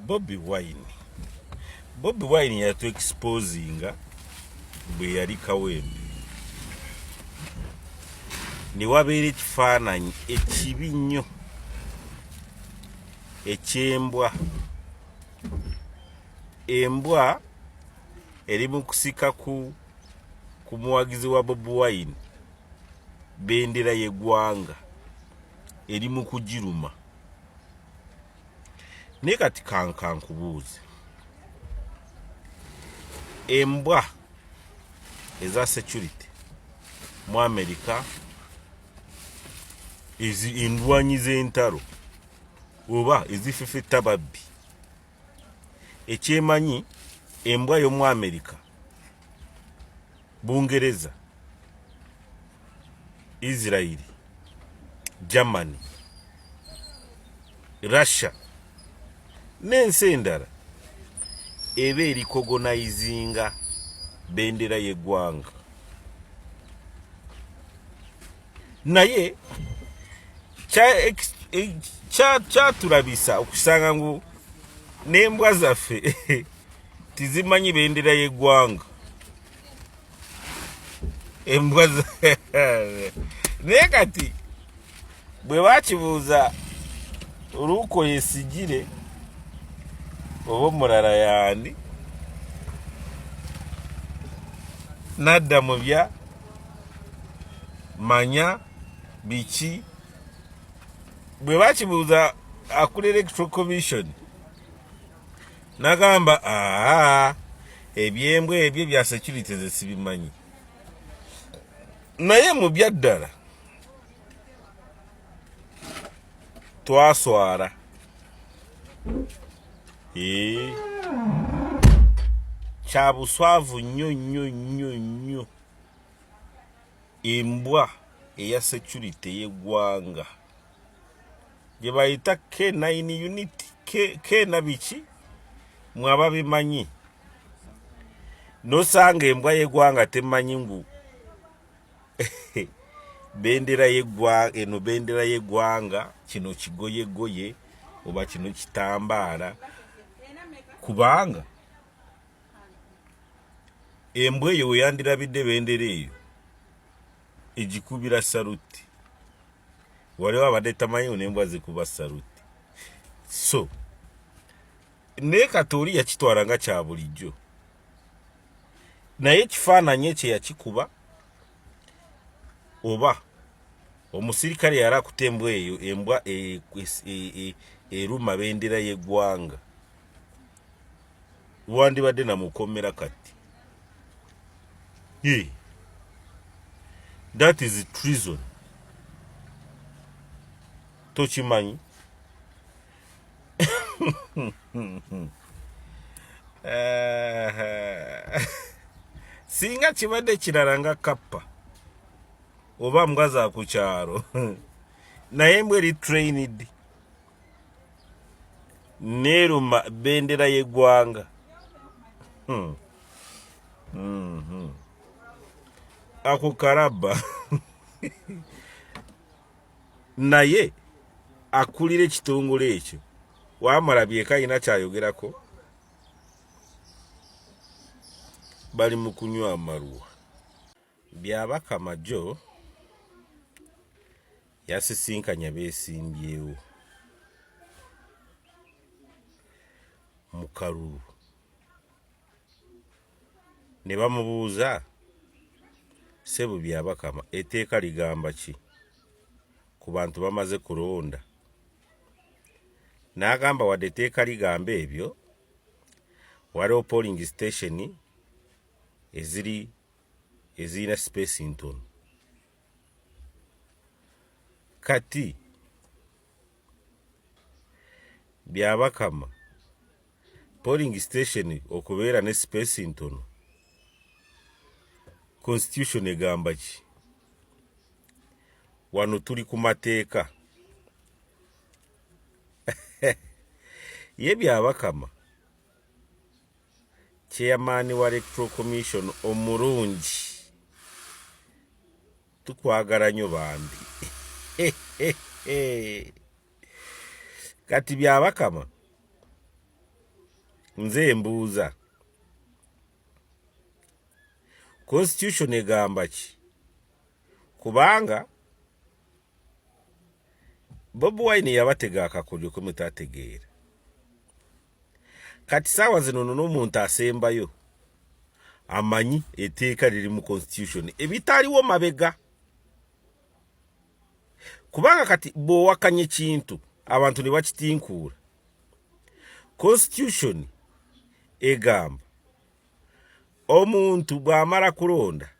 Bobi Wine. Bobi Wine yatu exposinga bwe yali Kawempe ne wabeera ekifaananyi ekibi nnyo eky'embwa. Embwa eri mu kusika ku ku muwagizi wa Bobi Wine bendera y'eggwanga eri mu kugiruma. Naye kati kankankubuuze, embwa eza security mu Amerika, endwanyi z'entalo oba ezifefetta babbi, ekyemanyi embwa y'omu Amerika, Bungereza, Israeli, Germany, Russia n'ensi endala eba erikogonayizinga bendera y'eggwanga, naye kyatulabisa okusanga ngu n'embwa zaffe tizimanyi bendera y'eggwanga. Embwa naye kati bwe bakibuuza Luko Yesigire oba omulala yaani, nadda mu bya manya biki. Bwe bakibuuza akulira Electoral Commission, nagamba aa ebyembwa ebyo bya security nze sibimanyi. Naye mu byaddala twaswala. Kya buswavu nnyo nnyo nnyo nnyo embwa eya security y'eggwanga gye bayita K9 unit, K na biki mwaba bimanyi, nosanga embwa y'eggwanga temanyi ngu bendera y'eggwanga eno, bendera y'eggwanga kino kigoyegoye oba kino kitambaala, kubanga embwa eyo weyandirabidde bendera eyo egikubira saluti. Waliwo abadde tamanyi nembwa zikuba saluti. So naye kati oli yakitwala nga kya bulijjo, naye ekifaananyi ekyo yakikuba oba omusirikale yali akuta embwa eyo, embwa eruma bendera y'eggwanga, wandibadde namukomera kati. Yeah. That is treason. Tokimanyi? Singa kibadde kirala nga kappa oba mbwa za ku kyalo, naye mbwa eri trained neeruma bendera y'eggwanga. Ako karaba. Naye akulira ekitongole ekyo wamulabyeko alina kyayogerako, bali mu kunywa amalwa. Byabakama jo yasisinkanya beesimbyewo mu kalulu ne bamubuuza, ssebo Byabakama, etteeka ligamba ki ku bantu bamaze kulonda? N'agamba wadde etteeka ligamba ebyo, waliwo polling station eziri ezirina space ntono. Kati Byabakama, polling station okubeera ne space ntono, constitution egamba ki? Wano tuli ku mateeka. Ye Byabakama chairman wa Electoral Commission omulungi, tukwagala nnyo bambi. Kati Byabakama Nze mbuuza, constitution egamba ki? Kubanga Bobi Wine yabatega akakodyo ke mutategeera. Kati saawa zino no n'omuntu asembayo amanyi eteeka liri mu constitution ebitaliwo mabega, kubanga kati bw'owakanya ekintu abantu ne bakitinkuula. Constitution egamba omuntu bw'amala kulonda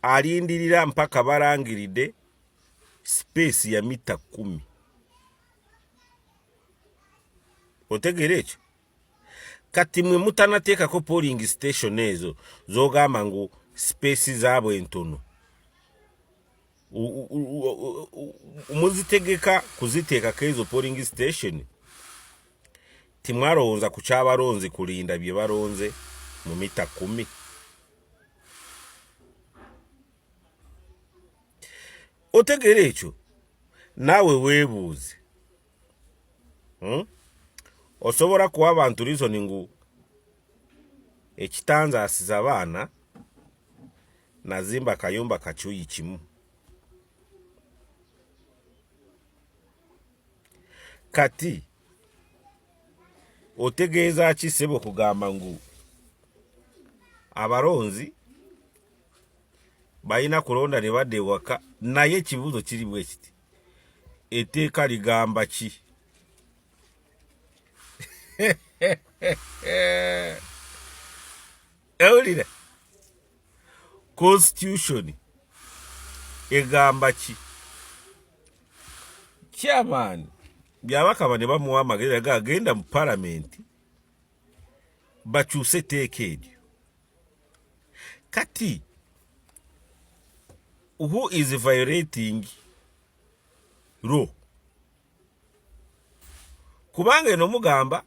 alindirira mpaka balangiridde space ya mita 10. Otegeera ekyo? Kati mwe mutanateekako polling station ezo zogamba ngu space zaabwe ntono, muzitegeka kuziteekako ezo polling station, timwalowooza ku kyabalonzi kulinda bye balonze mu mita 10? Otegeera ekyo? Naawe weebuuze, Osobola kuwa abantu reason ngu ekitanzaasiza abaana nazimba akayumba kakyuyi kimu. Kati otegeeza ki ssebo kugamba ngu abalonzi balina kulonda ne badda ewaka? Naye ekibuuzo kiri bwe kiti, etteeka ligamba ki? Ewulira, constitution egamba ki? Chairman Byabakama ne bamuwa amagezi agagenda mu palamenti bakyuse etteeka eryo. Kati who is violating law? Kubanga eno mugamba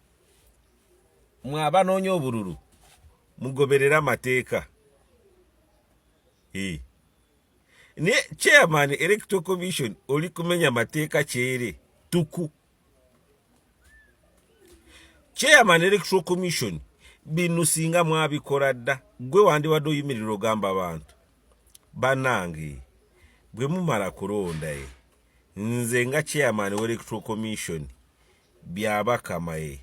mwe abanoonya obululu mugoberere amateeka. Naye chairman electoral commission oli kumenya mateeka kyere tuku. Chairman electoral commission, bino singa mwabikola dda, gwe wandibadde oyimirira ogamba abantu, banange bwe mumala kulonda ye nze nga chairman wa electoral commission Byabakama ye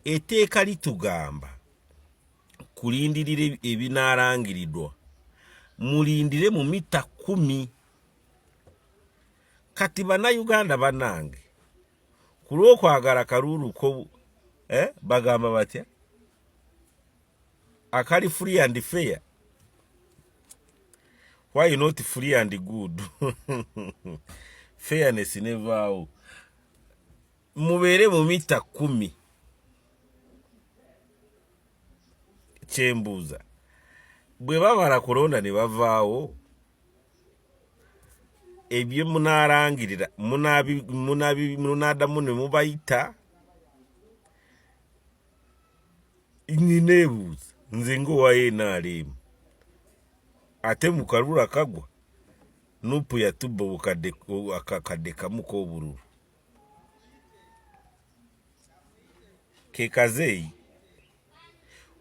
etteeka litugamba kulindirira ebinaalangiridwa, mulindire mu mita 10. Kati bannayuganda bannange, ku lw'okwagala kaluulu ko, bagamba batya, akali free and fair, why not free and good? Fairness nevaawo. Mubeere mu mita 10. Kyembuuza, bwe bamala kulonda ne bavaawo, ebyo munaalangirira munaaddamu ne mubayita? Nneebuuza nze ng'owa NRM, ate mu kalulu akagwa Nupu yatubba obukadde akakadde kamu k'obululu ke kazeeyi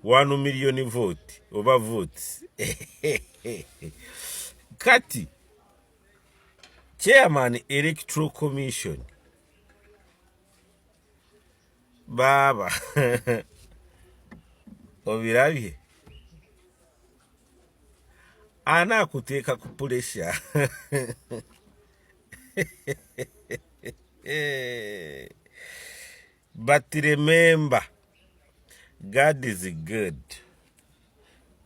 1 million vote oba votes. Kati chairman electoral commission baaba obirabye, anaakuteeka ku pressure. But remember, God is good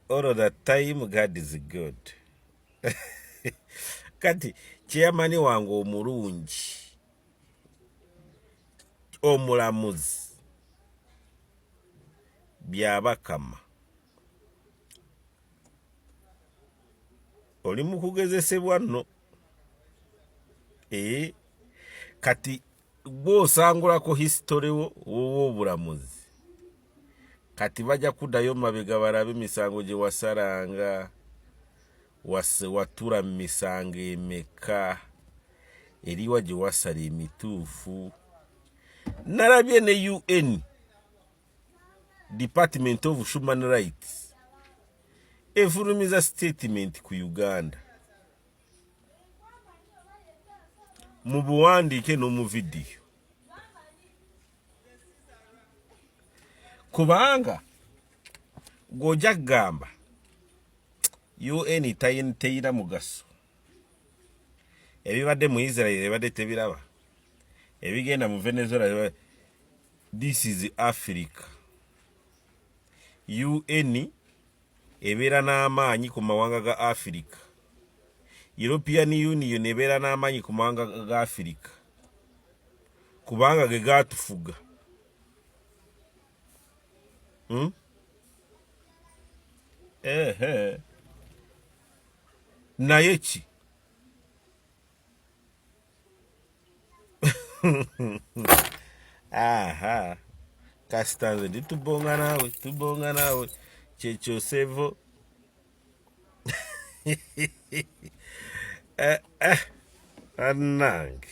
all the time. God is good. Kati chairman wange omulungi, omulamuzi Byabakama, oli mu kugezesebwa nno. Ee, kati gw'osangulako history wo w'obulamuzi, kati bajja kuddayo mabega balabe emisango gye wasalanga, watula mu misango emeka, eriwa gye wasala emituufu. Nalabye ne UN Department of Human Rights efulumiza statement ku Uganda mu buwandiike n'omu vidiyo, kubanga gw'ojja kugamba UN teyina mugaso, ebibadde mu Israel ebadde tebiraba, ebigenda mu Venezuela. This is Africa. UN ebeera n'amaanyi ku mawanga ga Africa, European Union ebeera n'amaanyi ku mawanga ga Africa, kubanga ge gatufuga. Ehe, naye ki? Aha, kasita nze ndi tubonga naawe, tubonga naawe, kyekyo sevo. Eh, eh, annange.